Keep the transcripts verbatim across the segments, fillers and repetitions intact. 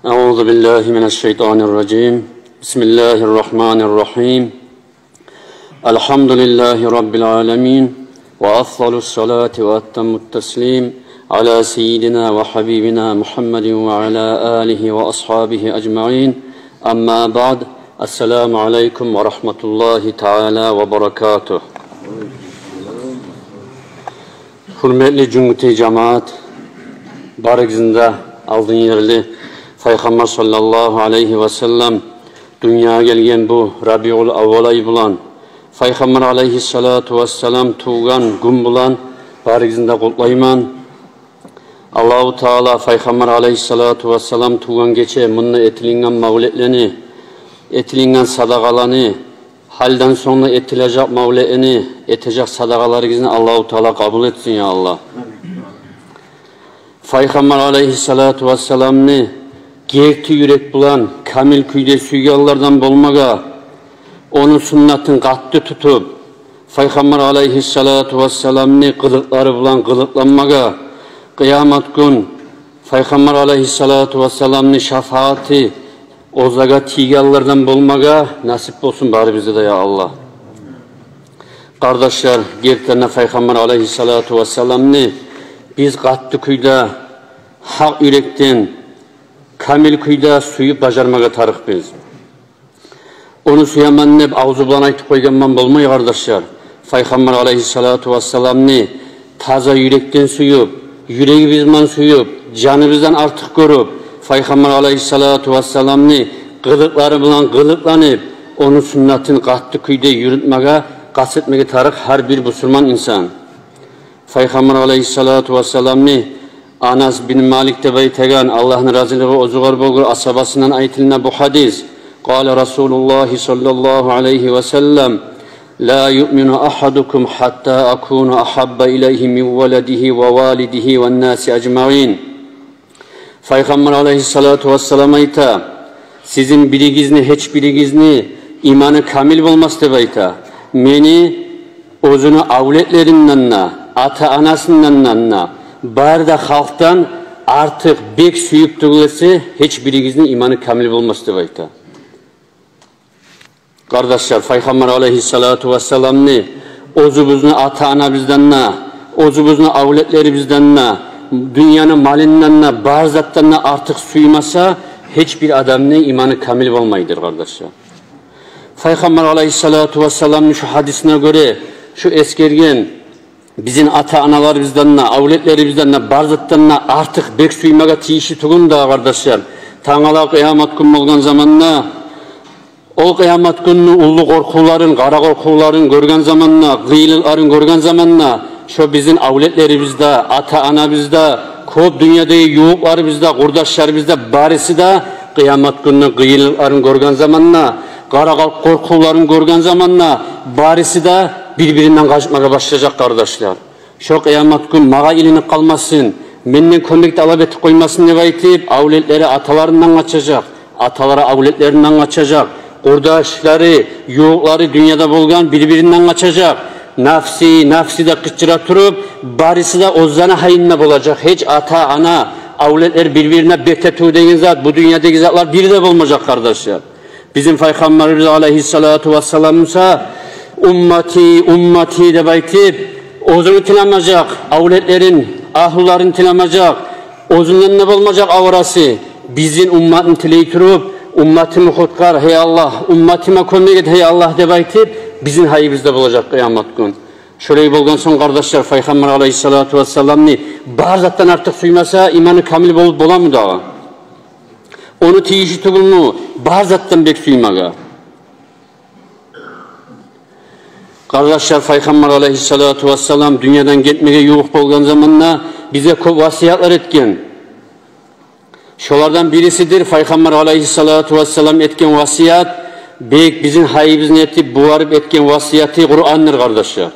أعوذ بالله من الشيطان الرجيم. بسم الله الرحمن الرحيم. الحمد لله رب العالمين، وأفضل الصلاة وأتم التسليم على سيدنا وحبيبنا محمد وعلى آله وأصحابه أجمعين. أما بعد، السلام عليكم ورحمة الله تعالى وبركاته. Гьюрметли жюнгютей жамаат, барыгъызны да алдын ерли Пайхаммар саллаллагьу алайгьи ва саллам дюньягъа гелген бу рабиул аввал ай булан, Пайхаммар алайгьиссалату вассалам тувгъан гюн булан барыгъызны да къутлайман. Аллагьу Таала Пайхаммар алайгьиссалату вассалам тувгъан гече мунда этилинген мавлетлени, этилинген садагъаланы, гьалдан сонг да этилежек мавлетни, этежек садагъаларыгъызны Аллагьу Таала къабул этсин, я Аллагь. Пайхаммар алайгьиссалату вассаламны герти юрек булан камил кюйде сюйгенлерден болмагъа, ону суннатын къатты тутуп, Пайхаммар алайгьиссалату вассаламны къылыкълары булан къылыкъланмагъа, къыямат гюн Пайхаммар алайгьиссалату вассаламны шафааты оьзюне тийгенлерден болмагъа насип болсун барыбызгъа да, я Аллагь. Къардашлар, гертиден де Пайхаммар алайгьиссалату вассаламны биз къатты кюйде, гьакъ юрекден, камил кюйде сююп бажармагъа тарыкъбыз. Ону сюемен деп авзу булан айтып къойгъан булан болмай, къардашлар. Пайхаммар алайгьиссалату вассаламны таза юрекден сююп, юрегибиз булан сююп, жаныбыздан артыкъ гёрюп, Пайхаммар алайгьиссалату вассаламны къылыкълары булан къылыкъланып, ону суннатын къатты кюйде юрютмеге къаст этмеге тарыкъ гьар бир бусурман инсан. Пайхаммар алайгьиссалату вассаламны Анас бин Малик деп айтагъан, Аллагьны разилиги оьзюгер болгъур, асгьабасындан айтылына бу гьадис. قال رسول الله صلى الله عليه وسلم: لا يؤمن أحدكم حتى أكون أحب إليه من ولده ووالده والناس أجمعين. Пайхаммар алайгьиссалату вассалам айта: «Сизин биригизни, гьеч биригизни иманы камил болмас, — деп айта, — мени оьзюню авлетлеринден де, ата-анасындан да, бары да халкъдан артыкъ бек сююп тюгюл эсе, гьеч биригизни иманы камил болмас», — деп айта. Къардашлар, Пайхаммар алайгьиссалату вассаламны оьзюбюзню ата-анабыздан да, оьзюбюзню авлетлерибизден де, дюньяны малындан да, бар затдан да артыкъ сюймесе, гьеч бир адамны иманы камил болмайдыр, къардашлар. Пайхаммар алайгьиссалату вассаламны шу гьадисине гёре, шу эсгерген бизин ата-аналарыбыздан да, авлетлерибизден де, бар затдан да артыкъ бек сюймеге тийишли тюгюлмю дагъы, къардашлар? Тангала къыямат гюн болгъан заманда, о къыямат гюнню уллу къоркъувларын, къара къоркъувларын гёрген заманда, къыйынлыкъларын гёрген заманда, шо бизин авлетлерибиз де, ата-анабыз да, кёп дюньядагъы ювукъларыбыз да, къурдашларыбыз да, бариси де къыямат гюнню къыйынлыкъларын гёрген заманда, къара къоркъувларын гёрген заманда, бариси де бир-биринден къачмагъа башлажакъ, къардашлар. Шо къыямат гюн магъа илинип къалмасын, менден кёмек талап этип къоймасын деп айтып, авлетлери аталарындан къачажакъ, аталары авлетлеринден къачажакъ, къурдашлары, ювукълары, дюньяда болгъан бир-биринден къачажакъ. Нафси, нафси деп къычыра туруп, бариси де оьзлени гьайында болажакъ. Гьеч ата-ана, авлетлер бир-бирине бет этив деген зат, бу дюньядагъы затлар бир де болмажакъ, къардашлар. Бизин Пайхаммарыбыз алайгьиссалату вассалам буса, «Уммати, уммати» деп айтып, оьзюню тынамажакъ, авлетлерин, агьлюлерин тынамажакъ, оьзюнден де болмажакъ аварасы. Бизин умматны тилей туруп, «Умматымны къутгъар, гьей Аллагь, умматыма кёмек эт, гьей Аллагь», — деп айтып, бизин гьайыбызда болажакъ къыямат гюн. Шолай болгъан сонг, къардашлар, Пайхаммар алайгьиссалату вассаламны бар затдан артыкъ сюймесе, иманы камил болуп боламы дагъы? Ону тийиши тюгюлмю бар затдан бек сюймеге? Къардашлар, Пайхаммар алайгьиссалату вассалам дюньядан гетмеге ювукъ болгъан заманда бизге кёп васиятлар этген. Шолардан бирисидир Пайхаммар алайгьиссалату вассалам этген васият, бек бизин гьайыбызны этип, буварып этген васияты Къурандыр, къардашлар.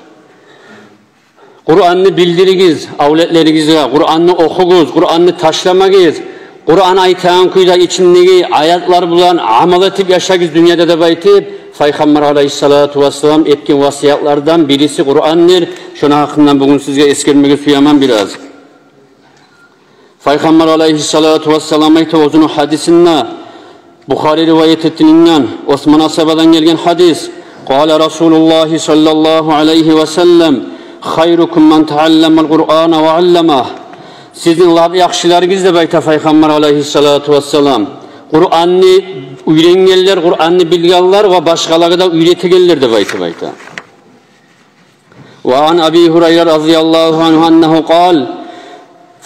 Къуранны билдиригиз авлетлеригизге, Къуранны охугъуз, Къуранны ташламагъыз. Къуран айтагъан кюйде ичиндеги аятлар булан амал этип яшагъыз дюньяда деп айтып, Пайхаммар алайгьиссалату вассалам этген васиятлардан бириси Къурандыр. Шону гьакъындан бугюн сизге эсгермеге сюемен бираз. Пайхаммар алайгьиссалату вассалам айта оьзюню гьадисинде, Бухари риваят этилинген, Осман асгьабадан гелген гьадис. Къала Расулуллагьи саллаллагьу алайгьи ва саллам: «Хайрукум ман таалламал Къуръана ва алламагь». Сизин лап яхшыларыгъыз, деп айта Пайхаммар алайгьиссалату вассалам, Къуранны уьйренгенлер, Къуранны билгенлер ва башгъалагъа да уьйретегенлер, деп айтып айта. Ва ан Аби Гьурайра разияллагьу ангьу аннагьу къал.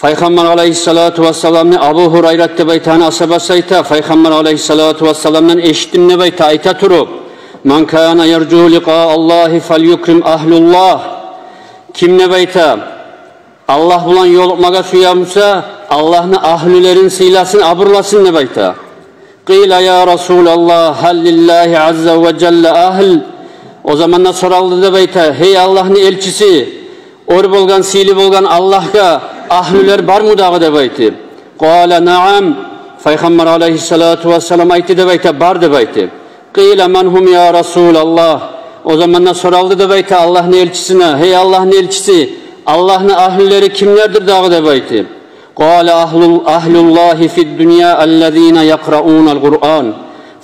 Пайхаммар алайгьиссалату вассаламны Абу Гьурайрат деп айтагъан асгьабасы айта, Пайхаммар алайгьиссалату вассаламдан эшитдим деп айта, айта туруп: «Ман кана яржу ликъа Аллагьи фальюкрим агьлуллагь». Ким, деп айта, Аллагь булан ёлукъмагъа сюе буса, Аллагьны агьлюлерин сыйласын, абурласын, деп айта. Къила: «Я Расулаллагь, гьал лиллагьи азза ва жалла агьл?» О заманда соралды, деп айта: «Гьей Аллагьны элчиси, оьр болгъан, сыйлы болгъан Аллагьгъа агьлюлер бармы дагъы?» — деп айтып. Къала: «Наам». Пайхаммар алайгьиссалату вассалам айтды, деп айта: «Бар», — деп айтып. Къила: «Ман гьум, я Расулаллагь?» О заманда соралды, деп айта, Аллагьны элчисине: «Гьей Аллагьны элчиси, Аллагьны агьлюлери кимлердир дагъы?» — деп айтып. Къала: «Агьлул-, агьлуллагьи фид дунья аллазина якъраунал Къуръан».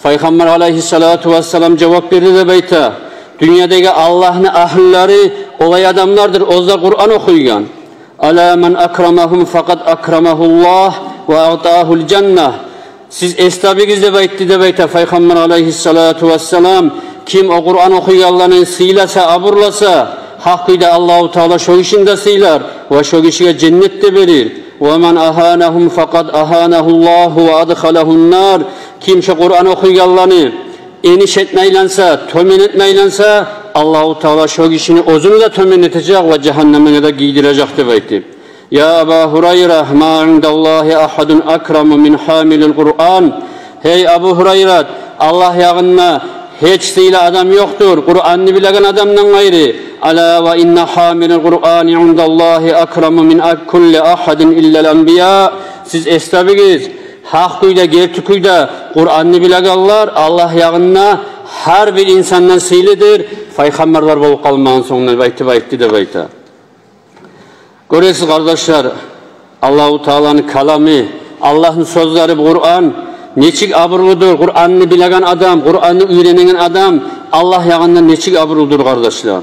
Пайхаммар алайгьиссалату вассалам жавап берди, деп айта: «Дюньядагъы Аллагьны агьлюлери олай адамлардыр, оьзлер Къуран охуйгъан. Ала ман акрамагьум факъад акрамагьуллагь ва аътагьул жанна». Сиз эс табыгъыз, деп айтды, деп айта Пайхаммар алайгьиссалату вассалам, ким о Къуран охуйгъанланы сыйласа, абурласа, гьакъ кюйде Аллагьу Таала шо гишини де сыйлар ва шо гишиге женнет де берир. «Ва ман агьанагьум факъад агьанагьуллагьу ва адхалагьун нар». Ким шо Къуран охуйгъанланы эниш этме айланса, тёбен этме айланса, Аллагьу Таала шо гишини оьзюню де тёбен этежек ва жагьаннемге де гийдирежек, деп айтып. «Я Аба Гьурайра, ма индаллагьи агьадун акраму мин гьамилил Къуръан». Гьей Абу Гьурайрат, Аллагь ягъында гьеч сыйлы адам ёкъдур Къуранны билеген адамдан къайры. «Ала ва инна гьамилал Къуръани индаллагьи акраму мин а-, кулли агьадин иллал анбия». Сиз эс табыгъыз, гьакъ кюйде, герти кюйде Къуранны билегенлер Аллагь ягъында гьар бир инсандан сыйлыдыр, пайхаммарлар болуп къалмагъан сонг, деп айтып айтды, деп айта. Гёресиз, къардашлар, Аллагьу Тааланы каламы, Аллагьны сёзлери Къуран нечик абурлудур, Къуранны билеген адам, Къуранны уьйренеген адам Аллагь ягъында нечик абурлудур, къардашлар.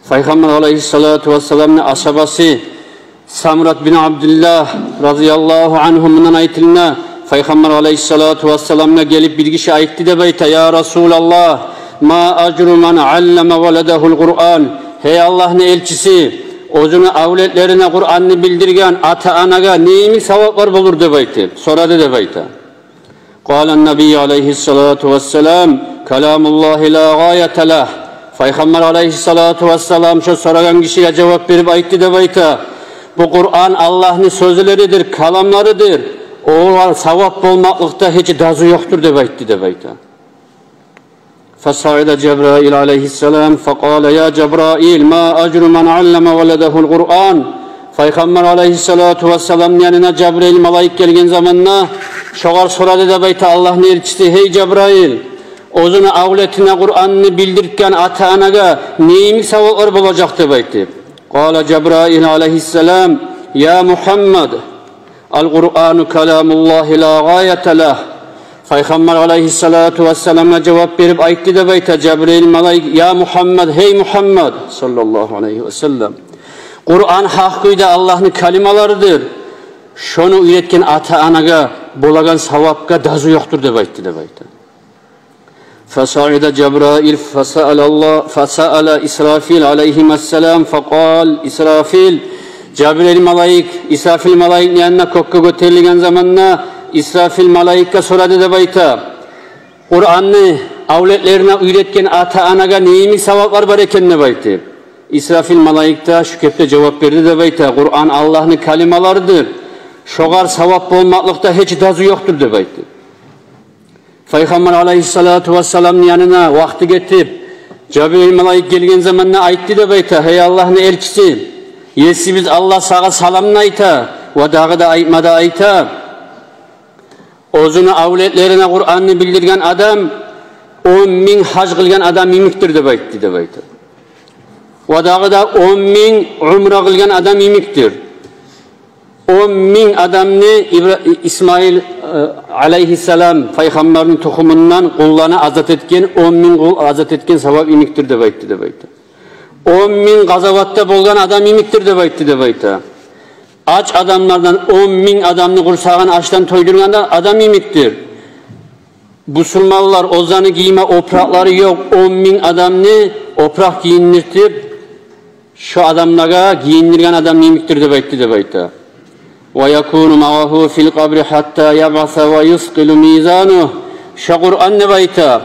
Пайхаммар алайгьиссалату вассаламны асгьабасы Самрат бин Абдуллагь разияллагьу ангьу мундан айтылына, Пайхаммар алайгьиссалату вассаламгъа гелип бир гиши айтды, деп айта: «Я Расулаллагь, ма ажру ман аллама валадагьул Къуръан?» Гьей Аллагьны элчиси, оьзюню авлетлерине Къуранны билдирген ата-анагъа не йимик саваплар болур, деп айтып сорады, деп айта. Къала ннабийю алайгьиссалату вассалам: «Каламуллагьи ла гъаята лагь». Пайхаммар алайгьиссалату вассалам шо сорагъан гишиге жавап берип айтды, деп айта: «Бу Къуран Аллагьны сёзлеридир, каламларыдыр. Огъар савап болмакълыкъда гьеч дазу ёкъдур», — деп айтды, деп айта. Фасаида Жабраил алайгьиссалам факъала: «Я Жабраил, ма ажру ман аллама валадагьул Къуръан?» Пайхаммар алайгьиссалату вассаламны янына Жабраил малайик гелген заманда шогъар сорады, деп айта, Аллагьны элчиси: «Гьей Жабраил, оьзюню авлетине Къуранны билдиртген ата-анагъа не йимик саваплар болажакъ?» — деп айтып. Къала Жабраил алайгьиссалам: «Я Мугьаммад, ал-Къуръану каламуллагьи ла гъаята лагь». Пайхаммар алайгьиссалату вассаламгъа жавап берип айтды, деп айта, Жабраил малайик: «Я Мугьаммад, гьей Мугьаммад, саллаллагьу алайгьи ва саллам, Къуран гьакъ кюйде Аллагьны калималарыдыр. Шону уьйретген ата-анагъа болагъан савапгъа дазу ёкъдур», — деп айтды, деп айта. Фасаида Жабраил фасаалалла-, фасаала Исрафил алайгьимассалам факъал: Исрафил, Жабраил малайик, Исрафил малайикни янына кёкге гётерилген заманда Исрафил малайикге сорады, деп айта, Къуранны авлетлерине уьйретген ата-анагъа не йимик саваплар бар экен, деп айтып. Исрафил малайик де шу кепде жавап берди, деп айта, Къуран Аллагьны калималарыдыр. Шогъар савап болмакълыкъда гьеч дазу ёкъдур, деп айтды. Пайхаммар алайгьиссалату вассаламны янына вакъти гетип, Жабраил малайик гелген заманда айтды, деп айта: «Гьей Аллагьны элчиси, Есибиз Аллагь сагъа саламны айта ва дагъы да айтма да айта: оьзюню авлетлерине Къуранны билдирген адам он минг гьаж къылгъан адам йимикдир», — деп айтды, деп айта. «Ва дагъы да он минг умра къылгъан адам йимикдир. он минг адамны Ибра-, Исмаил, э, алайгьиссалам пайхаммарны тухумундан къулланы азат этген, он минг къул азат этген савап йимикдир деп айтды, деп айта. Он минг къазаватда болгъан адам йимикдир деп айтды, деп айта. Ач адамлардан он минг адамны къурсагъын ашдан тойдургъан да адам йимикдир. Бусурманлар оьзлени гийме опуракълары ёкъ он минг адамны опуракъ гийиндиртип, шо адамлагъа гийиндирген адам йимикдир деп айтды, деп айта. «Ва якуну магъагьу фил къабри гьатта ябъаса ва юсқилу мизанугь». Шо Къуран, деп айта,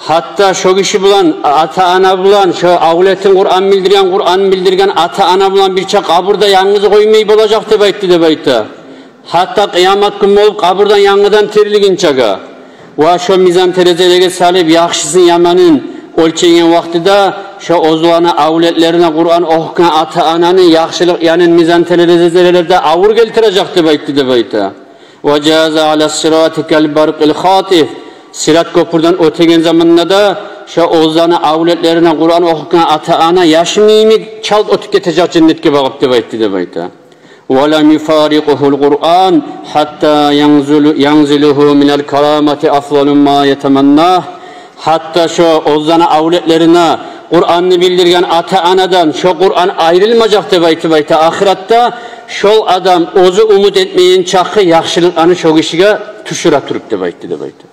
гьатта шо гиши булан, ата-ана булан, шо авлетин Къуран билдирген, Къуран билдирген ата-ана булан бирче къабурда янгыз къоймай болажакъ деп айтды, деп айта. Гьатта къыямат гюн болуп, къабурдан янгыдан тирилгинчеге. Ва шо мизан терезелеге салып, яхшысын, яманын оьлчейген вакътиде, шо оьзлени авлетлерине Къуран охугъан ата-ананы яхшылыкъ янын мизан терезелерде авур гелтирежек деп айтды, деп айта. «Ва жаза ала сирати кал баркъил хатиф». Сират кёпюрден оьтеген заманда да, шо оьзлени авлетлерине Къуран охугъан ата-ана яшын йимик чалт оьтюп гетежек женнетге багъып деп айтды, деп айта. «Ва лам юфарикъугьул Къуран гьатта янзулу-, янзилугьу минал карамати афзалу ма ятаманнагь». Гьатта шо оьзлени авлетлерине Къуранны билдирген ата-анадан шо Къуран айрылмажакъ деп айтып айта ахыратда, шол адам оьзю умут этмейген чакъы яхшылыкъланы шо гишиге тюшюре туруп деп айтды, деп айта.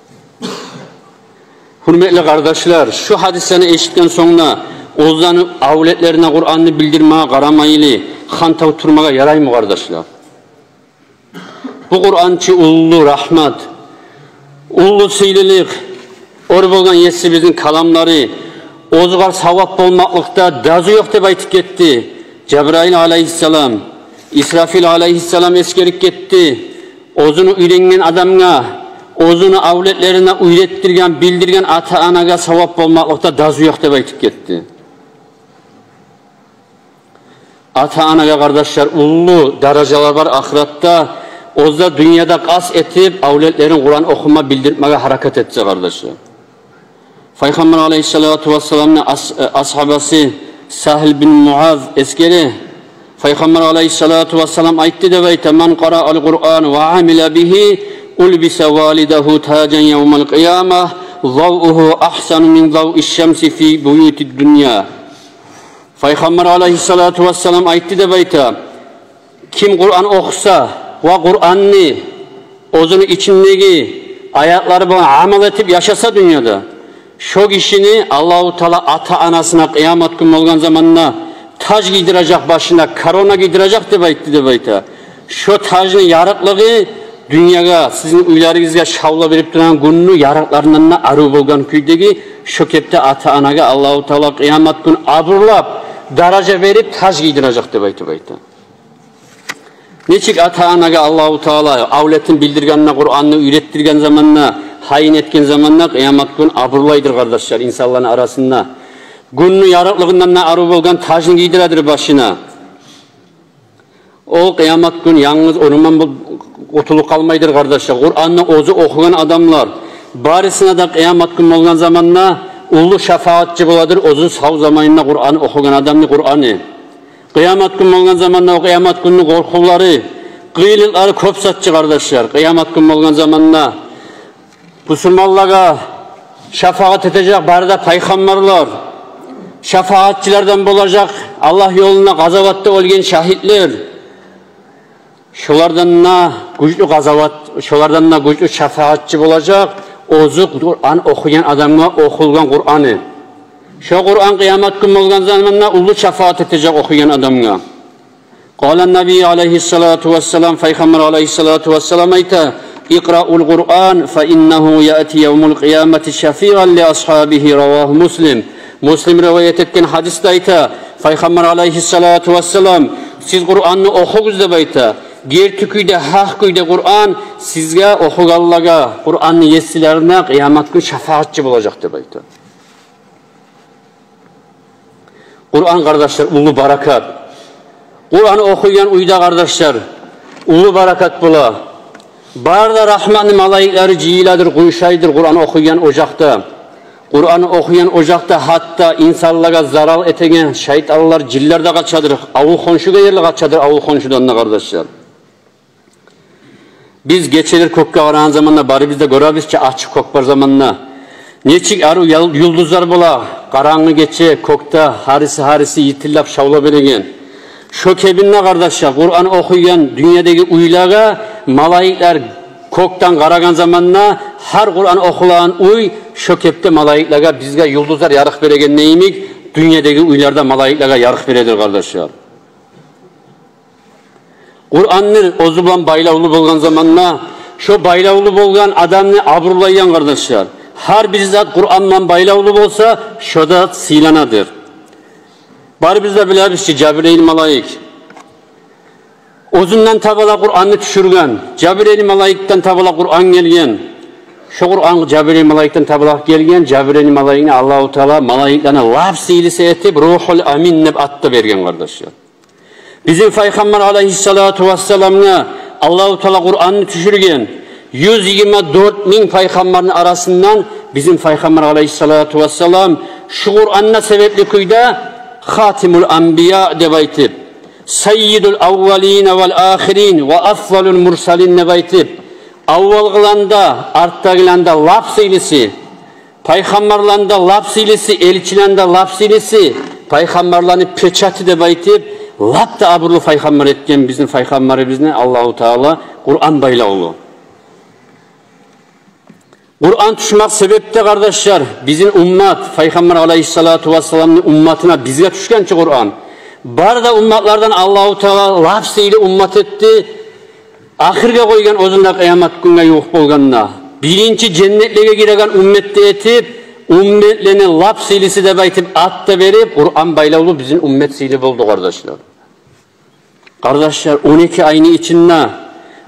Гьюрметли къардашлар, шу гьадислени эшитген сонг да, оьзлени авлетлерине Къуранны билдирмеге къарамайлы, хантав турмагъа яраймы, къардашлар? Бу Къуран чы уллу рагьмат, уллу сыйлылыкъ. Оьр болгъан Есибизни каламлары, оьзюгер савап болмакълыкъда дазу ёкъ деп айтып гетди. Жабраил алайгьиссалам, Исрафил алайгьиссалам эсгерип гетди. Оьзюню уьйренген адамгъа, оьзюню авлетлерине уьйретдирген, билдирген ата-анагъа савап болмакълыкъда дазу ёкъ деп айтып гетди. Ата-анагъа, къардашлар, уллу даражалар бар ахыратда. Оьзлер дюньяда къаст этип, авлетлерин Къуран охума, билдиртмеге гьаракат этсе, къардашлар. Пайхаммар алайгьиссалату вассаламны ас-, э, асгьабасы Сагьл бин Муаз эсгере. Пайхаммар алайгьиссалату вассалам айтды деп айта: «Ман къараал Къуръана ва амила бигьи, улбиса валидагьу тажан явмал къияма, завугьу агьсану мин завиш шамси фи буютид дунья». Пайхаммар алайгьиссалату вассалам айтды деп айта: «Ким Къуръан охуса ва Къуръанны оьзюню ичиндеги аятлары булан амал этип яшаса дюньяда, шо гишини Аллагьу Таала ата-анасына къыямат гюн болгъан заманда таж гийдиражакъ башына, корона гийдиражакъ», — деп айтды деп айта. Шо тажны ярыкълыгъы дюньягъа, сизин уьйлеригизге шавла берип турагъан гюнню ярыкъларындан да арив болгъан кюйдеги, шо кепде ата-анагъа Аллагьу Таала къыямат гюн абурлап, даража берип, таж гийдиражакъ деп айтып айта. Нечик ата-анагъа Аллагьу Таала авлетин билдиргенде, Къуръанны уьйретдирген заманда, гьайын этген заманда, къыямат гюн абурлайдыр, къардашлар, инсанланы арасында. Гюнню ярыкълыгъындан да арив болгъан тажны гийдиредир башына. Ол къыямат гюн янгыз онуман бол-, къутулуп къалмайдыр, къардашлар. Къуръанны оьзю охугъан адамлар барысына да къыямат гюн болгъан заманда уллу шафагьатчы боладыр, оьзю сав заманында Къуръан охугъан адамны Къуръаны. Къыямат гюн болгъан заманда о къыямат гюнню къоркъувлары, къыйынлыкълары кёп затчы, къардашлар. Къыямат гюн болгъан заманда бусурманлагъа шафагьат этежек бары да пайхаммарлар, шафагьатчылардан болажакъ Аллагь ёлунда къазаватда оьлген шагьитлер. Шолардан да гючлю къазават, шолардан да гючлю шафагьатчы болажакъ оьзю Къуръан охуйгъан адамгъа охулгъан Къуръаны. Шо Къуръан къыямат гюн болгъан заманда уллу шафагьат этежек охуйгъан адамгъа. Къала ннабий алайгьиссалату вассалам, пайхаммар алайгьиссалату вассалам айта: «Икъраул Къуръан, фа иннагьу яъти явмал къиямати шафиъан ли асгьабигьи». Равагьу Муслим. Муслим риваят этген гьадисде айта, пайхаммар алайгьиссалату вассалам: «Сиз Къуръанны охугъуз, — деп айта. — Герти кюйде, гьакъ кюйде Къуръан сизге, охугъанлагъа, Къуръанны есилерине къыямат гюн шафагьатчы болажакъ», — деп айта. Къуръан, къардашлар, уллу баракат. Къуръан охуйгъан уьйде, къардашлар, уллу баракат бола. Бары да рагьматны малайиклери жыйыладыр, къуюшайдыр Къуръан охуйгъан ожакъда. Къуран охуйгъан ожакъда гьатта инсанлагъа зарал этеген шайтанлар, жинлер де къачадыр, авул-хоншугъа ерли къачадыр, авул-хоншудан да, къардашлар. Биз гечелер кёкге къарагъан заманда барыбыз да гёребиз чи, ачыкъ кёк бар заманда нечик арив ял-, юлдузлар бола, къарангы гече кёкде гьариси-гьариси йытыллап шавла береген. Шо кебинде, къардашлар, Къуран охуйгъан дюньядагъы уьйлеге малайиклер кёкден къарагъан заманда, гьар Къуран охулагъан уьй шо кепде малайиклеге, бизге юлдузлар ярыкъ берегенде йимик, дюньядагъы уьйлер де малайиклеге ярыкъ бередир, къардашлар. Къуранны оьзю булан байлавлу болгъан заманда, шо байлавлу болгъан адамны абурлайгъан, къардашлар. Гьар бир зат Къуран булан байлавлу болса, шо да сыйланадыр. Барыбыз да билебиз чи, Жабрайыл малайик оьзюнден таба Къуранны тюшюрген, Жабрайыл малайикден таба Къуран гелген. Шо Къуран Жабрайыл малайикден таба гелген, Жабрайыл малайикни Аллагьу Таала малайиклени лап сыйлысы этип, Рухул Амин деп ат да берген, къардашлар. Бизин Пайхаммар алайгьиссалату вассаламгъа Аллагьу Таала Къуранны тюшюрген. Юз йигирма дёрт минг пайхаммарны арасындан бизин Пайхаммар алайгьиссалату вассалам шу Къуранны себепли кюйде Хатимул Анбия деп айтып, Саййидул аввалина вал ахирин ва афзалул мурсалин деп айтып, аввалгъыланы да, артдагъыланы да лап сыйлысы, пайхаммарланы да лап сыйлысы, элчилени де лап сыйлысы, пайхаммарланы печаты деп айтып, лап да абурлу пайхаммар этген бизин Пайхаммарыбызны Аллагьу Таала Къуран байлавлу. Къуран тюшмек себепде, къардашлар, бизин уммат, Пайхаммар алайгьиссалату вассаламны умматына, бизге тюшген чи Къуран. Бары да умматлардан Аллагьу Таала лап сыйлы уммат этди. Ахыргъа къойгъан оьзюн де къыямат гюнге ювукъ болгъанда, биринчи женнетлеге гиреген уммат да этип, умматланы лап сыйлысы деп айтып ат да берип, Къуран байлавлу бизин уммат сыйлы болду, къардашлар. Къардашлар, он эки айны ичинде,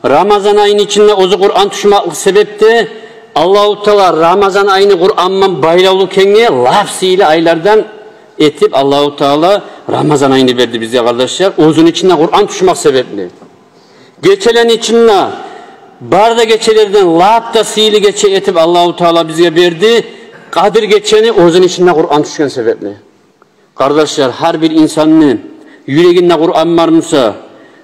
Рамазан айны ичинде оьзю Къуран тюшмеклик себепде Аллагьу Таала Рамазан айны Къуран булан байлавлу экенге лап сыйлы айлардан этип, Аллагьу Таала Рамазан айны берди бизге, къардашлар, оьзюню ичинде Къуран тюшмек себепли. Гечелени ичинде, бары да гечелерден лап да сыйлы гече этип Аллагьу Таала бизге берди Къадир гечени, оьзюню ичинде Къуран тюшген себепли. Къардашлар, гьар бир инсанны юрегинде Къуран бар буса,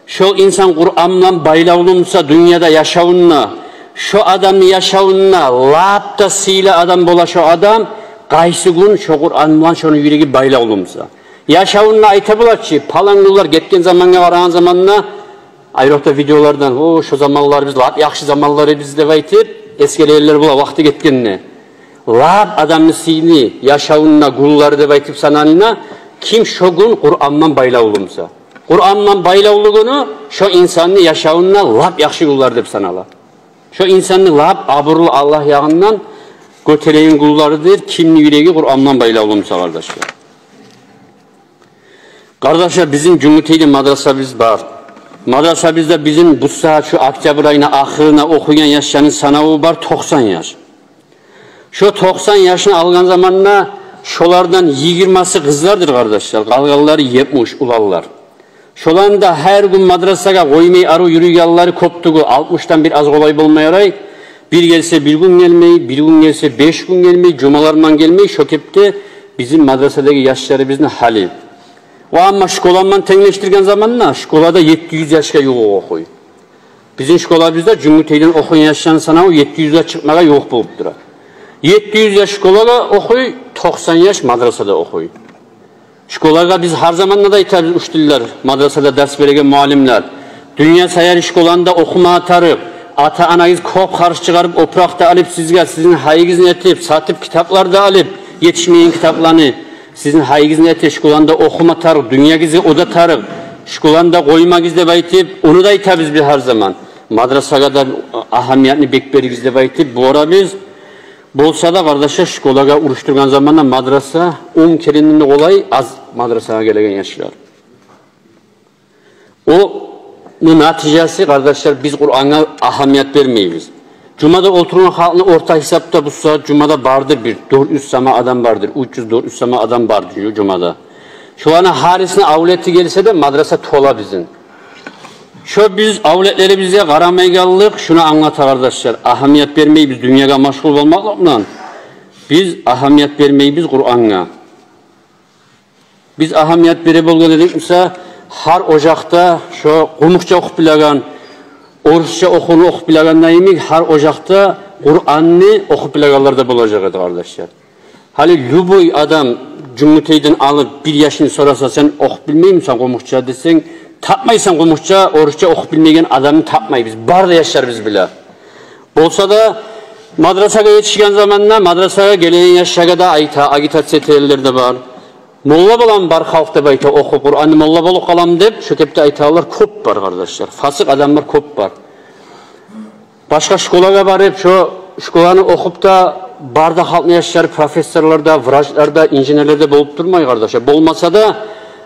шо инсан Къуран булан байлавлу буса дюньяда яшавунда, шо адамны яшавунда лап да сыйлы адам бола шо адам, къайсы гюн шо Къуран булан шону юреги байлавлу буса. Яшавунда айта бола чы, палан гюнлер гетген замангъа къарагъан заманда, айрокъда видеолардан, о, шо заманларыбыз лап яхшы заманлар эди деп айтып, эсгерегенлер бола вакъти гетгенде. Лап адамны сыйлы яшавунда гюнлер деп айтып санала, ким шо гюн Къуран булан байлавлу буса. Къуран булан байлавлу гюню шо инсанны яшавунда лап яхшы гюнлер деп санала. Шо инсанны лап абурлу, Аллагь ягъындан гётереген гюнлеридир кимни юреги Къуран булан байлавлу буса, къардашлар. Къардашлар, бизин Жюнгютейде мадрасабыз бар. Мадрасабызда бизин бу сагьат шу октябрь айны ахырына охуйгъан яшланы санаву бар токъсан яш. Шо токъсан яшны алгъан заманда шолардан йигирмасы къызлардыр, къардашлар, къалгъанлары етмиш уланлар. Шоланы да гьар гюн мадрасагъа къоймай арив юрюйгенлери кёп тюгюл, алтмышдан бир аз къолай болма ярай. Бир гелсе бир гюн гелмей, бир гюн гелсе беш гюн гелмей, жумалар булан гелмей, шо кепде бизин мадрасадагъы яшларыбызны гьалы. Ва амма школа булан тенглешдирген заманда школада етти юз яшгъа ювукъ охуй. Бизин школабызда Жюнгютейден охуйгъан яшланы санаву етти юзге чыкъмагъа ювукъ болуп тура. Етти юз яш школагъа охуй, токъсан яш мадрасада охуй. Школагъа биз гьар заманда да айтабыз, учительлер, мадрасада дарс береген муаллимлер: дюнья саялы школаны да охумагъа тарыкъ. Ата-анагъыз кёп харж чыгъарып, опуракъ да алып сизге, сизин гьайыгъызны этип, сатып китаплар да алып, етишмеген китапланы, сизин гьайыгъызны этип, школаны да охума тарыкъ, дюньягъызгъа о да тарыкъ. Школаны да къоймагъыз деп айтып, ону да айтабыз биз гьар заман. Мадрасагъа да агьамиятны бек беригиз деп айтып, бугъара биз. Болса да, къардашлар, школагъа урушдургъан заманда мадраса он керенден де къолай аз мадрасагъа гелеген яшлар. Ону натижасы, къардашлар, биз Къурангъа агьамият бермейбиз. Жумада олтургъан халкъны орта гьисапда бу сагьат жумада бардыр бир дёрт юз сама адам бардыр, уьч юз, дёрт юз сама адам бардыр жу-, жумада. Шоланы гьарисини авлети гелсе де, мадраса тола бизин. Шо биз авлетлерибизге къарамайгъанлыкъ шуну англата, къардашлар. Агьамият бермейбиз дюньягъа машгъул болмакълыкъ булан. Биз агьамият бермейбиз Къурангъа. Биз агьамият бере болгъан эдик буса, гьар ожакъда шо къумукъча охуп билеген, орусча охувну охуп билегендей йимик, гьар ожакъда Къуранны охуп билегенлер де болажакъ эди, къардашлар. Гьали любой адам Жюнгютейден алып бир яшны сораса, сен охуп билмеймисен къумукъча десенг, тапмайсан къумукъча, орусча охуп билмейген адамны тапмайбыз. Бары да яшларыбыз биле. Болса да, мадрасагъа етишген заманда мадрасагъа гелеген яшлагъа да айта, агитация этегенлер де бар. Молла боламан бар халкъ деп айта, охуп Къуранны, молла болуп къаламан деп, шо кепде айтагъанлар кёп бар, къардашлар. Фасыкъ адамлар кёп бар. Башгъа школагъа барып, шо школаны охуп да, бары да халкъны яшлары профессорлар да, врачлар да, инженерлер де болуп турмай, къардашлар. Болмаса да,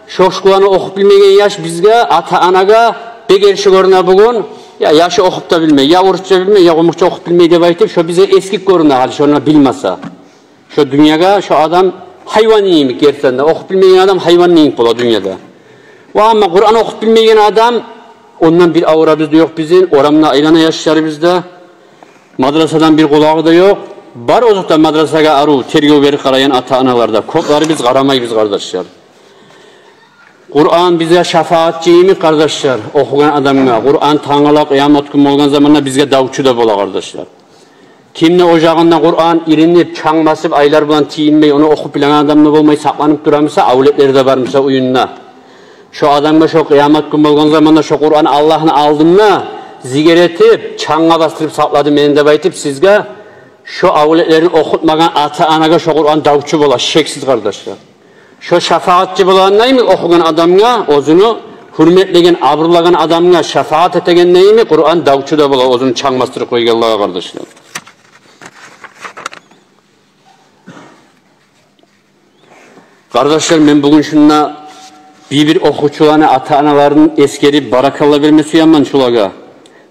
шо школаны охуп билмеген яш бизге, ата-анагъа бек эрши гёрюне бугюн. Я яшы охуп да билмей, я орусча билмей, я къумукъча охуп билмей деп айтып, шо бизге эсгик гёрюне гьали, шону билмесе. Шо дюньягъа шо адам гьайван йимик гелсе де, охуп билмеген адам гьайван йимик бола дюньяда. Ва амма Къуран охуп билмеген адам, ондан бир авурабыз да ёкъ бизин, орамда айлана яшларыбыз да, мадрасадан бир къулагъы да ёкъ. Бар озокъда мадрасагъа арив тергев берип къарайгъан ата-аналар да. Кёплери биз къарамайбыз, къардашлар. Къуран бизге шафагьатчы йимик, къардашлар, охугъан адамгъа. Къуран тангала къыямат гюн болгъан заманда бизге давчу да бола, къардашлар. Кимни ожагъында Къуран иринип, чанг басып, айлар булан тийинмей, ону охуп билеген адам да болмай, сакъланып турамыса, авлетлери де бармыса уьюнде, шо адамгъа шо къыямат гюн болгъан заманда шо Къуран Аллагьны алдында зикир этип, чангъа бастырып сакълады мени деп айтып, сизге, шо авлетлерин охутмагъан ата-анагъа шо Къуран давчу бола, шексиз, къардашлар. Шо шафагьатчы болагъандай йимик охугъан адамгъа, оьзюню гьюрметлеген, абурлагъан адамгъа шафагьат этегендей йимик, Къуран давчу да бола оьзюню чанг бастырып къойгъанлагъа, къардашлар. Къардашлар, мен бугюн шунда бир-бир охувчуланы ата-аналарын эсгерип, баракалла берме сюемен шолагъа.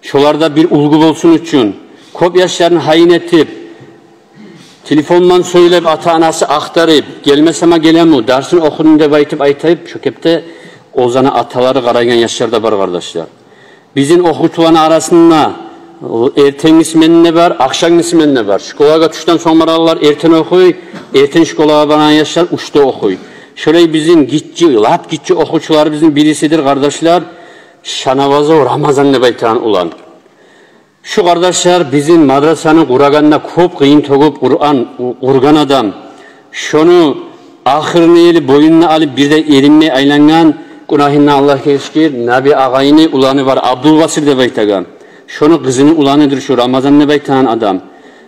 Шолар да бир уьлгю болсун учун, кёп яшларын гьайын этип, телефондан сёйлеп, ата-анасы ахтарып, гелмесем гелеми, дарсын охудум деп айтып, айтып, шо кепде оьзлени аталары къарайгъан яшлар да бар, къардашлар. Бизин охувчуланы арасында эртенги сменни де бар, ахшамгы сменни де бар. Школагъа тюшден сонг баралар, эртен охуй, эртен школагъа барагъан яшлар уьчде охуй. Шолай бизин гиччи, лап гиччи охувчуларыбызны бирисидир, къардашлар, Шанавазов Рамазан деп айтагъан улан. Шу, къардашлар, бизин мадрасаны къурагъанда кёп къыйын тёгюп Къуран къу-, къургъан адам. Шону ахырыны ели боюнуна алып, бир де эринмей айлангъан, гюнагьындан Аллагь гечгир, Наби агъайны уланы бар, Абдулбасир деп айтагъан. Шону къызыны уланыдыр шу Рамазан деп айтагъан адам.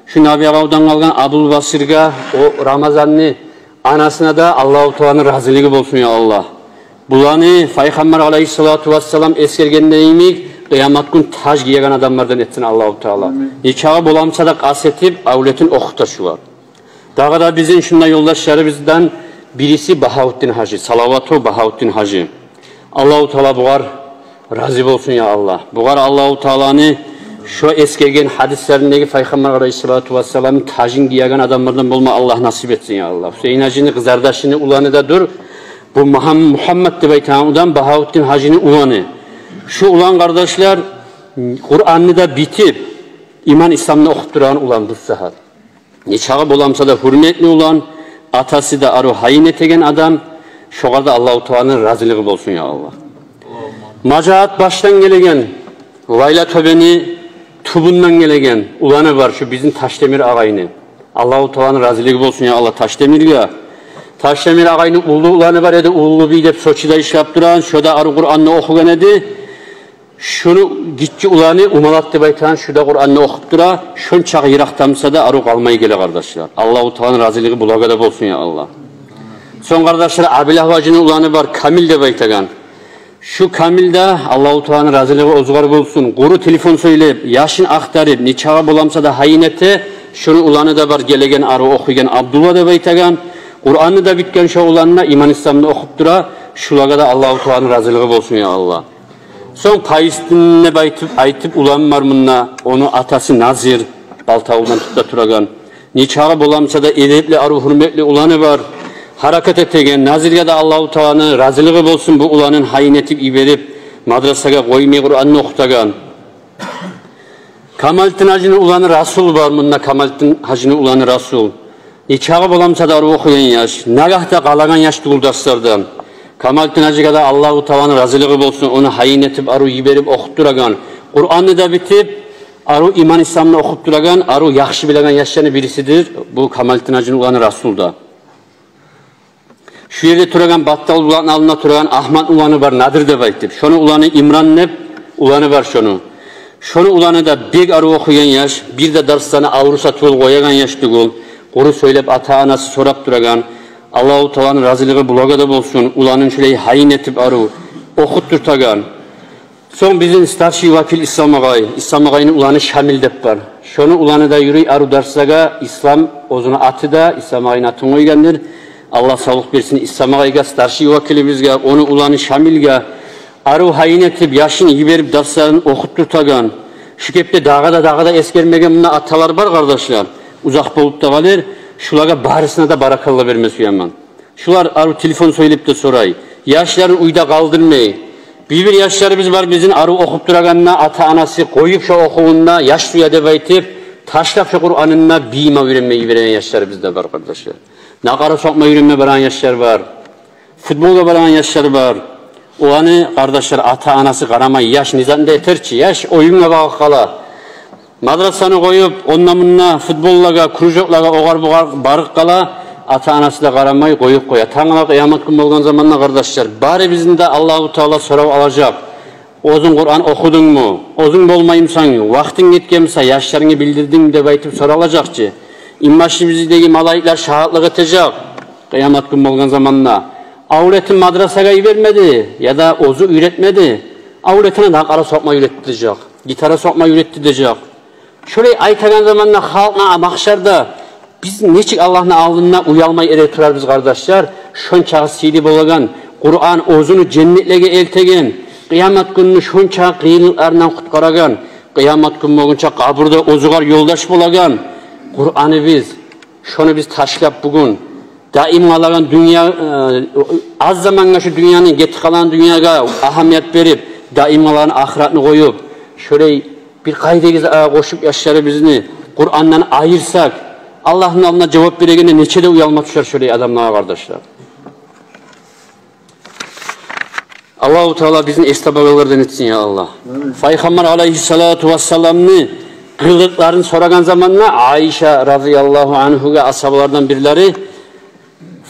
Шу Наби агъавдан къалгъан Абдулбасирге, о Рамазанны анасына да Аллагьу Тааланы разилиги болсун, я Аллагь. Буланы Пайхаммар алайгьиссалату вассалам эсгергендей йимик, къыямат гюн таж гиеген адамлардан этсин Аллагьу Таала. Амин. Нечакъы боламса да къаст этип, авлетин охута шулар. Дагъы да бизин шунда ёлдашларыбыздан бириси Багьавутдин гьажи, Салаватов Багьавутдин гьажи. Аллагьу Таала бугъар рази болсун, я Аллагь. Бугъар Аллагьу Тааланы шо эсгерген гьадислериндеги Пайхаммар алайгьиссалату вассаламны тажын гиеген адамлардан болма Аллагь насип этсин, я Аллагь. Гьусейин гьажини къызардашыны уланы да дюр. Бу Мугьам-, Мугьаммат деп айтагъан адам Багьавутдин гьажини уланы. Шу улан, къардашлар, Къуранны да битип, иман-исламны охуп турагъан улан бу сагьат. Нечакъы боламса да гьюрметли улан, атасы да арив гьайын этеген адам, шогъар да Аллагьу Тааланы разилиги болсун, я Аллагь. Мажагьат башдан гелеген, Лайла тёбени тюбюнден гелеген уланы бар, шу бизин Таштемир агъайны. Аллагьу Тааланы разилиги болсун, я Аллагь, Таштемирге. Таштемир агъайны уллу уланы бар эди, Уллубий деп, Сочиде ишлеп турагъан, шо да арив Къуранны охугъан эди. Шуну гиччи уланы Умалат деп айтагъан, шу да Къуранны охуп тура, шончакъы йыракъдамса да арив къалмай геле, къардашлар. Аллагьу Тааланы разилиги булагъа да болсун, я Аллагь. Сонг, къардашлар, Абилав гьажини уланы бар, Камил деп айтагъан. Шу Камил де, Аллагьу Тааланы разилиги оьзюгер болсун, къуру телефон сёйлеп, яшын ахтарып, нечакъы боламса да гьайын эте, шуну уланы да бар, гелеген арив охуйгъан, Абдулла деп айтагъан. Къуранны да битген шо улан да, иман-исламны охуп тура, шулагъа да Аллагьу Тааланы разилиги болсун, я Аллагь. Сонг Пайистин деп айтып, айтып улан бар мунда, ону атасы Назир, Балтавулдан тюпде турагъан. Нечакъы боламса да эдепли, арив, гьюрметли уланы бар. Гьаракат этеген. Назирге де Аллагьу Тааланы разилиги болсун, бу уланын гьайын этип йиберип, мадрасагъа къоймай Къуранны охутагъан. Камалитдин гьажини уланы Расул бар мунда, Камалитдин гьажини уланы Расул. Нечакъы боламса да арив охуйгъан яш, нагагь да къалагъан яш тюгюл дарслардан. Камалитдин гьажиге де Аллагьу Тааланы разилиги болсун, ону гьайын этип, арив йиберип охуп турагъан, Къуранны да битип, арив иман-исламны охуп турагъан, арив яхшы билеген яшланы бирисидир бу Камалитдин гьажини уланы Расул да. Шу ерде турагъан, баттал булакъны алдында турагъан Агьматны уланы бар, Надир деп айтып. Шону уланы Имран деп уланы бар шону. Шону уланы да бек арив охуйгъан яш, бир де дарсланы авруса тюгюл къоягъан яш тюгюл, къуру сёйлеп, ата-анасы сорап турагъан. Аллагьу Тааланы разилиги булагъа да болсун, уланын шулай гьайын этип арив охутдуртагъан. Сонг бизин старший вакил Ислам агъай, Ислам агъайны уланы Шамил деп бар. Шону уланы да юрюй арив дарслагъа, Ислам оьзюню аты да, Ислам агъайны атын къойгъандыр. Аллагь савлукъ берсин Ислам агъайгъа, старший вакилибизге, ону уланы Шамилге, арив гьайын этип, яшын йиберип, дарсларын охутдуртагъан. Шу кепде дагъы да, дагъы да эсгермеген мунда аталар бар, къардашлар. Узакъ болуп да къалыр. Шулагъа барысына да баракалла берме сюемен. Шулар арив телефон сёйлеп де сорай. Яшларын уьйде къалдырмай. Бир-бир яшларыбыз бар бизин, арив охуп турагъанда ата-анасы къоюп шо охувун да, яш сюе деп айтып, ташлап шо Къуранын да, бийиме уьйренме йибереген яшларыбыз да бар, къардашлар. Накъара сокъма уьйренме барагъан яшлар бар. Футболгъа барагъан яшлар бар. Оланы, къардашлар, ата-анасы къарамай, яш не затны да этер чи, яш оюнгъа багъып къала. Мадрасаны къоюп, онда-мунда футболлагъа, кружоклагъа, огъар-бугъар барып къала, ата-анасы да къарамай, къоюп къоя. Тангала къыямат гюн болгъан заманда, къардашлар, барыбызны да Аллагьу Таала сорап алажакъ. Оьзюнг Къуран охудунгму? Оьзюнг болмаймысан, вакътинг гетгенмиса, яшларынга билдирдингми деп айтып соралажакъ чы. Инбашыбыздагъы малайиклер шагьатлыкъ этежек къыямат гюн болгъан заманда. Авлетин мадрасагъа йибермеди, яда оьзю уьйретмеди. Авлетине накъара сокъма уьйретди дежек, гитара сокъма уьйретди дежек. Шолай айтагъан заманда халкъ на магьшарда: «Биз нечик Аллагьны алдында уялмай эретурарбыз, къардашлар? Шончакъы сыйлы болагъан Къуран, оьзюню женнетлеге элтеген, къыямат гюнню шончакъы къыйынлыкъларындан къутгъарагъан, къыямат гюн болгъунча къабурда оьзюгер ёлдаш болагъан Къураныбыз. Шону биз ташлап, бугюн даим къалагъан дюнья, э, аз замангъа шу дюньяны, гетип къалагъан дюньягъа агьамият берип, даим къалагъан ахыратны къоюп, шолай бир къайдагъы затгъа къошуп яшларыбызны Къурандан айырсакъ, Аллагьны алдында жавап берегенде нече де уялма тюшер шолай адамлагъа, къардашлар». Аллагьу Таала бизин эс табагъанлардан этсин, я Аллагь. Амин. Пайхаммар алайгьиссалату вассаламны къылыкъларын сорагъан заманда Айша разияллагьу ангьагъа, асгьабалардан бирлери,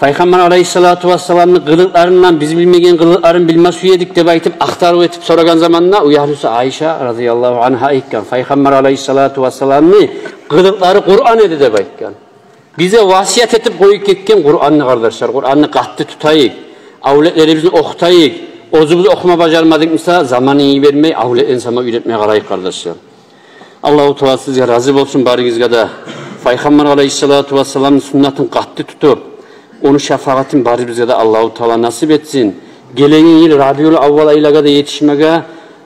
Пайхаммар алайгьиссалату вассаламны къылыкъларындан, биз билмеген къылыкъларын билме сюе эдик деп айтып, ахтарыв этип сорагъан заманда, уьягьлюсю Айша разияллагьу ангьа айтгъан: «Пайхаммар алайгьиссалату вассаламны къылыкълары Къуран эди», – деп айтгъан. Бизге васият этип къоюп гетген Къуранны, къардашлар. Къуранны къатты тутайыкъ, авлетлерибизни охутайыкъ. Оьзюбюз охума бажармадыкъмыса, заманын йибермей, авлетлени сама уьйретме къарайыкъ, къардашлар. Аллагьу Таала сизге рази болсун, барыгъызгъа да. Пайхаммар алайгьиссалату вассаламны суннатын къатты тутуп, ону шафагъатын барыбызгъа да Аллагьу Таала насип этсин. Гелеген йыл Рабиул аввал айлагъа да етишмеге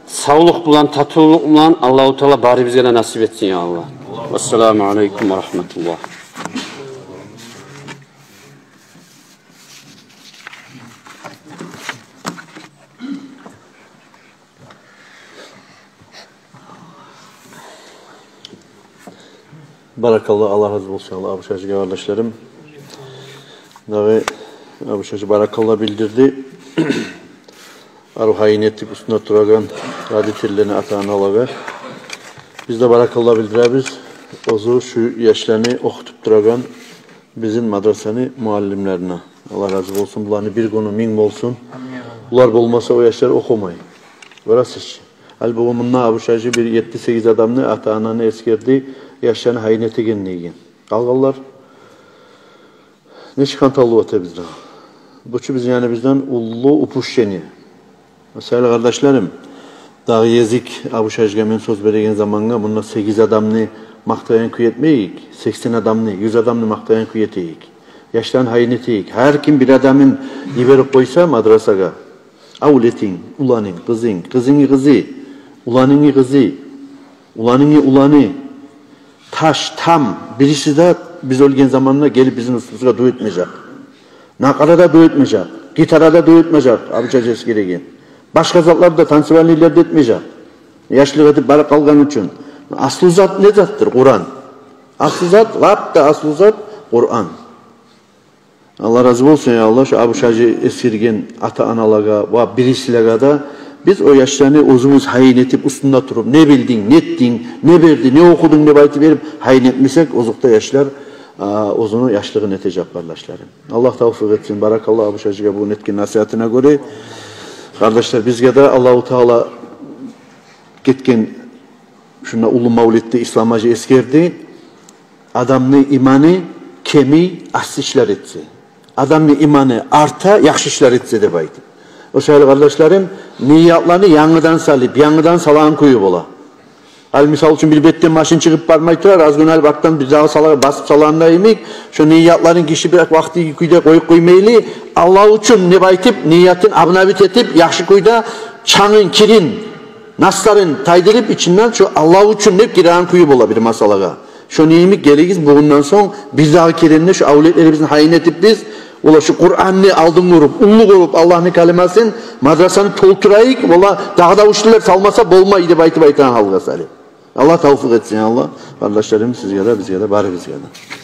савлукъ булан, татывлукъ булан Аллагьу Таала барыбызгъа да насип этсин, я Аллагь. Вассаламу алайкум ва рагьматуллагь. Баракалла, Аллагь рази болсун, Аллагь, Абушажиге, къардашларым. Дагъы Абушажи баракалла билдирди. Арив гьайын этип уьстюнде турагъан родительлени, ата-аналагъа биз де баракалла билдиребиз. Оьзю шу яшланы охутуп турагъан бизин мадрасаны муаллимлерине. Аллагь рази болсун, буланы бир гюню минг болсун. Амин. Булар болмаса, о яшлар охумай. Гёресиз чи. Гьали бугюн мунда Абушажи бир етти-сегиз адамны, ата-ананы эсгерди, яшланы гьайын этеген деген. Къалгъанлар нечик хантавлукъ эте бизде? Бу чу бизин яныбыздан уллу упущение. Масала, къардашларым, дагъы гезик Абушажиге мен сёз береген заманда мунда сегиз адамны макътайгъан кюй этмейик, сексен адамны, юз адамны макътайгъан кюй этейик. Яшланы гьайын этейик. Гьар ким бир адамын йиберип къойса мадрасагъа, авлетинг, уланынг, къызынг, къызынгны къызы, уланынг къызы, уланынг уланы, таш, там, бириси де биз оьлген заманда гелип бизин уьстюбюзге дув этмежек. Накъара да дув этмежек, гитара да дув этмежек, Абушажи эсгереген. Башгъа затлар да, танцевальныйлер де этмежек. Яшлыкъ этип барып къалгъан учун. Аслу зат не затдыр? Къуран. Аслу зат, лап да аслу зат, Къуран. Аллагь рази болсун, я Аллагь, шу Абуш-гьажи эсгерген ата-аналагъа ва бирисилеге де, биз о яшланы оьзюбюз гьайын этип, уьстюнде туруп, не билдинг, не этдинг, не берди, не охудунг деп айтып берип, гьайын этмесек, озокъда, яшлар, а, оьзюню яшлыгъын этежек, къардашларым. Аллагь тавфикъ этсин. Баракаллагь Абуш-гьажиге бугюн этген насигьатына гёре. Къардашлар, бизге де Аллагьу Таала гетген шунда уллу мавлетде Ислам-гьажи эсгерди: адамны иманы кемий, асси ишлер этсе, адамны иманы арта, яхшы ишлер этсе деп айтып. О саялы, къардашларым, ниятланы янгыдан салып, янгыдан салагъан кюю бола. Гьали, мисал учун, бир бетден машин чыгъып бармай тура, аз гюн алып, артдан бирдагъы сала, басып салагъанда йимик, шо ниятларын гиши бир вакъти кюйде къоюп къоймайлы, Аллагь учун деп айтып, ниятын обновить этип, яхшы кюйде чангын, кирин, насларын тайдырып ичинден, шо Аллагь учун деп гиреген кюю бола бир масалагъа. Шону йимик, гелигиз, бугюнден сонг бирдагъы керен де шо авлетлерибизни гьайын этип биз, ола, шо Къуранны алдын гёрюп, уллу гёрюп, Аллагьны калимасын, мадрасаны толтурайыкъ, ола, дагъы да уьч тилер салмаса болмай деп айтып айтагъан гьалгъа салып. Аллагь тавфикъ этсин, Аллагь, къардашларым, сизге де, бизге де, барыбызгъа да.